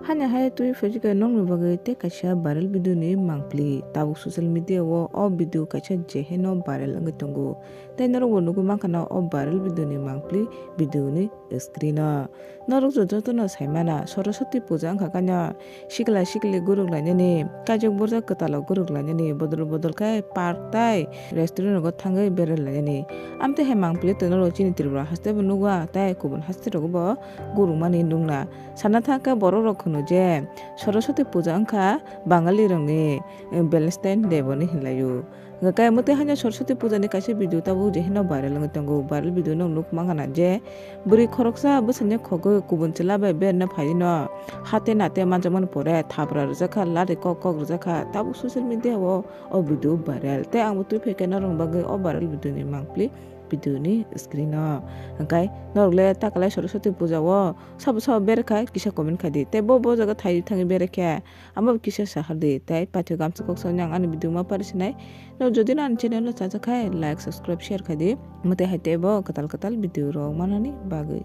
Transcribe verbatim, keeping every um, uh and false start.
Hanya hai twi phajika nokni bagwi tei kaisa viral video ni mangpli tabuk social media o, o video kaisa jeheno viral wngwi tongo. Tei norok bo nugwi mankha na o viral video ni mangpli video ni screen o. Norok joto jotono saimana Saraswati puja wngkha kanya sikla sikli guruk lainani, kaijak burjak kwtalo guruk lainani, bodol bodol khe park tai restaurant rogo thangwi berai lainani. Amtwi hai mangpili tongna rok chini Tripura haste bo nukwa tei kubun haste rogo bo guruk mani nukna. Sana thangkhe borok rok hwno je Saraswati puja wngkha Bangali rokni, eh, Valentine Day bo hinwi hinlaio. Hwnkhe kaya mwtwi haino Saraswati puja ni kaisa video tabuk je hino viral wngwi tongo. Viral video no nuk mankha na je bwrwi khoroksa bwsani khogwi kubun chwla bai berna phaino hate nate manjakmani pore thapra rwjakha, lari kok kok rwjakha. Tabuk social media o o video viral tei ang bo twi phaikhe norokni bagwi o viral video ni mangpli video ni screen o. Hwnkhe norok le takalai Saraswati puja o sabo sabo berekha kisa comment khaidi tei bo bo jaga thai thangwi berekha. Amo kisa sahardi tei paithak gamsa kok songni ang ani video ma parisinai. No jodi no ani channel no chajak khai like, subscribe, share khaidi. Mate hai tei bo kwtal kwtal video rok manani bagwi.